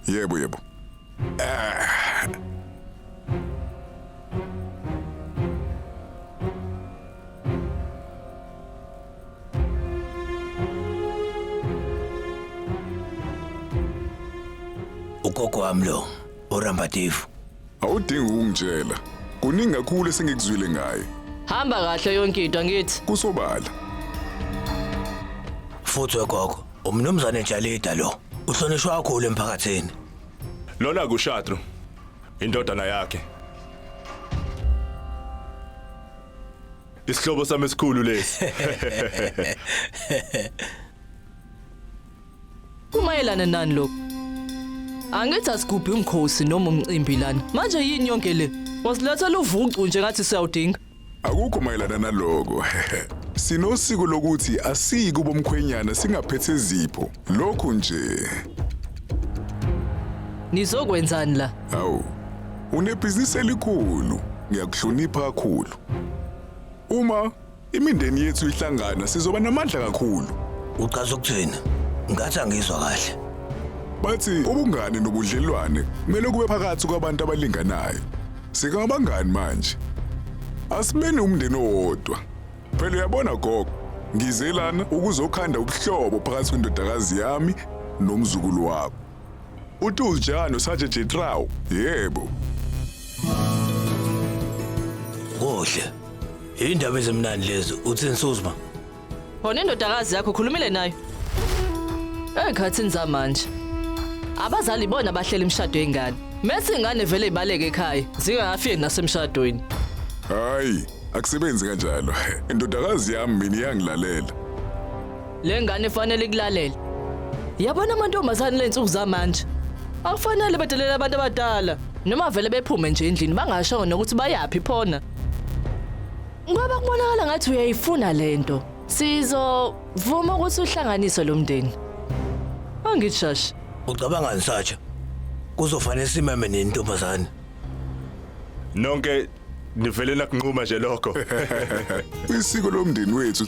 Yebo yebo. Ugogo wami lo, uRambatifu. Awudingi ukungitshela. Kuningi kakhulu esengikuzwile ngaye. Hamba kahle yonke into angithi. Kusobala. Futhi wegogo, umnumzane Jalida lo, uhlonishwa kakhulu emphakathini. Lona kuShatru, indodana yakhe. Isihlobo sami esikhulu lesi. Kumayelana nani lokho? Angithi asigubhi umkhosi noma umcimbi lana. Manje yini yonke le? Wasilethela uvucu nje ngathi siyawudinga. Akukho mayelana naloko. Sinosiko lokuthi asiyi kubomkhwenyana singaphethe zipho. Lokhu nje. Nizokwenzani la? Hawu. Unebhizinisi elikhulu. Ngiyakuhlonipha kakhulu. Uma imindeni yethu ihlangana sizoba namandla kakhulu. Uchaza ukuthini? Ngathi angizwa kahle. Bathi ubungani nobudlelwane kumele kube phakathi kwabantu abalinganayo. Singabangani manje. Asibeni umndeni owodwa. Phela uyabona gogo, ngize lana ukuzokhanda ubuhlobo phakathi kwendodakazi yami nomzukulu wakho. UTulja noSaje Jetrao. Yebo. Kuhle. Indaba ezimnandi lezi, uthini Suzma? Khona indodakazi yakho ukhulumile nayo. Ekhathini zamanje. Abazali bona bahlela imishado yengane. Mese ingane vele ibaleke ekhaya, zingakafiki nasemshadweni. Hayi, akusebenzi kanjalo. Indodakazi yami mina iyangilalela. Le ngane fanele ikulalela. Yabona amantombazane lensuku zamanje. Akufanele bedelele abantu abadala. Noma vele bephume nje endlini bangasho nokuthi bayaphi phona. Ngoba kubonakala ngathi uyayifuna lento. Sizovuma ukuthi uhlanganise lo mndeni. Angithi shashi. Ucabangani Satsha? Kuzofanele simeme nentombazane. Nonke nivele nakunquma nje lokho. Isiko lomndeni wethu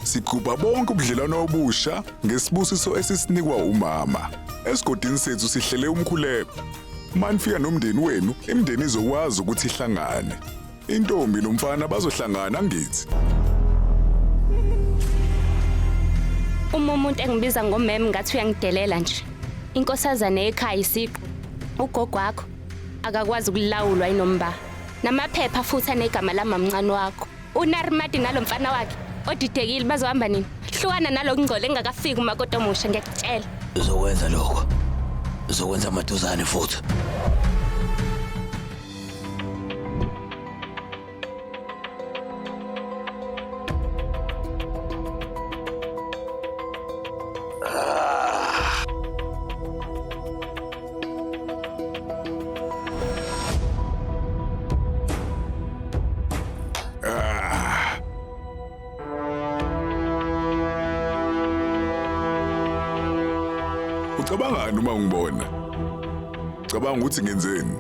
sigubha bonke ubudlelwano obusha ngesibusiso esisinikwa umama. Esigodini sethu sihlele umkhuleko. Uma nifika nomndeni wenu, imindeni izokwazi ukuthi ihlangane. Intombi nomfana bazohlangana angithi. Uma umuntu engibiza ngomem ngathi uyangidelela nje. Inkosazane ekhaya isiqu. Ugogo wakho akakwazi ukulawulwa inomba. Namaphepha futhi anegama lamamncane wakho. UNarimati nalomfana wakhe odidekile bazohamba nini? Hlukana nalokungcola engakafiki umakoti omusha ngiyakutshela. Uzokwenza lokho. Uzokwenza maduzane futhi. Ucabangani uma ungibona? Cabanga ukuthi ngenzeni?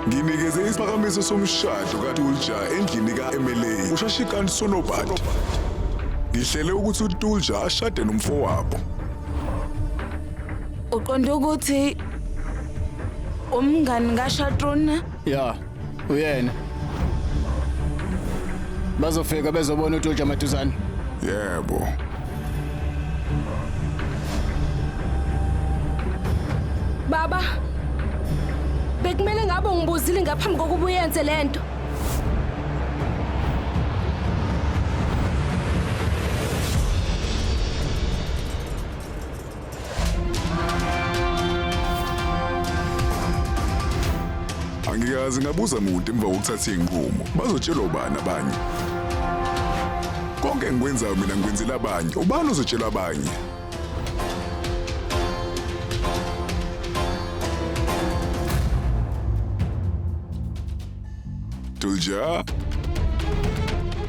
Nginikeze isiphakamiso somshado kaTulja endlini ka-MLA uShashikant Sonobat. Ngihlele ukuthi uTulja ashade nomfowabo. Uqonda ukuthi umngani kaShatruna? Ya, uyena. Bazofika bezobona uTulja maduzane. Yebo. Baba, bekumele ngabe ungibuzile ngaphambi kokuba uyenze lento. Angikaze ngabuza muntu emva kokuthatha iy'nqumo. Bazotshelwa ubani abanye? Konke engikwenzayo mina ngikwenzela abanye. Ubani ozotshela abanye? Dulja,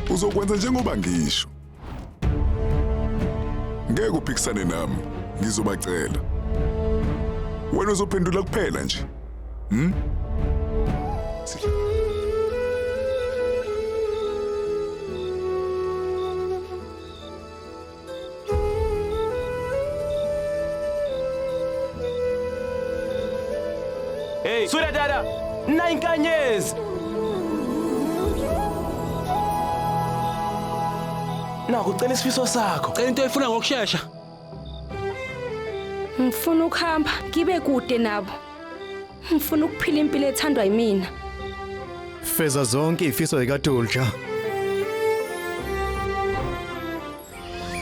uzokwenza njengoba ngisho. Ngeke uphikisane nami, ngizobacela. Wena uzophendula kuphela nje. Hmm? Hey, Surya Dada, na inkanyezi. Naku cela isifiso sakho. Cela into oyifuna ngokushesha. Ngifuna ukuhamba ngibe kude nabo. Ngifuna ukuphila impilo ethandwa yimina. Feza zonke izifiso zikaTulja.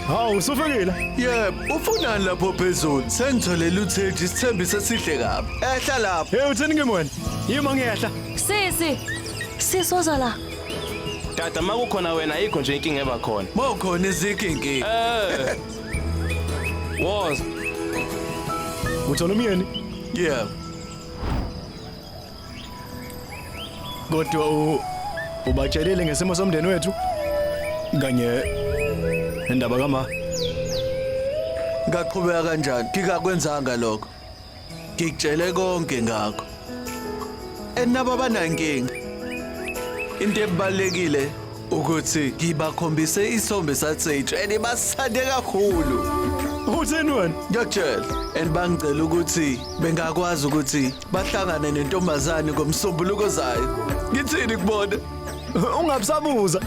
Hawu usufikile? Yebo, ufunani lapho phezulu? Sengitholele uTheji isithembiso esihle kabi. Ehla lapho. Hey uthini kimi wena? Yima ngiyehla. Sisi. Sisoza la. Dada makukhona wena ayikho nje inkinga eba khona. Mawukhona izikho inkinga. Eh. Woza. Uthola umyeni? Yebo. Kodwa u ubatshelile ngesimo somndeni wethu kanye nendaba kama. Ngaqhubeka kanjani? Ngikakwenzanga lokho. Ngikutshele konke ngakho. Enabo abanankinga. Into ebalekile ukuthi ngibakhombise isithombe saTsage and basithande kakhulu. Uthini wena? Ngiyakutshela. And bangicela ukuthi bengakwazi ukuthi bahlangane nentombazane ngomsombuluko zayo. Ngithini kubona? Ungabusabuza.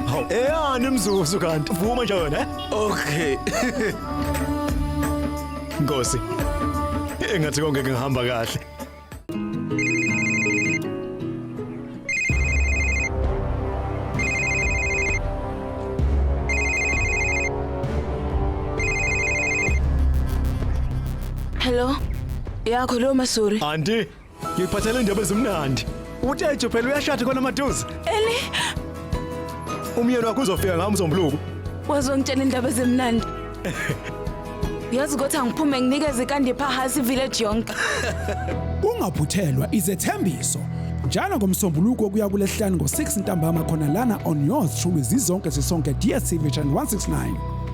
Hawu, eyani imzuzu kanti vuma nje wena, eh? Okay. Nkosi. Engathi konke ngihamba kahle. Hello. Yakho lo Masuri. Anti, ngikuphathele indaba ezimnandi. UTejo phela uyashada khona maduze. Eli, Umyeni wakho uzofika ngawo umsombuluko. wazongitshela indaba ezimnandi. Yazi ukuthi angiphume nginikeze iKandipha House village yonke. Ungaphuthelwa izethembiso. Njalo ngomsombuluko kuya kulesihlanu ngo-6 ntambama khona lana on yours truly zizonke sisonke DStv channel 169.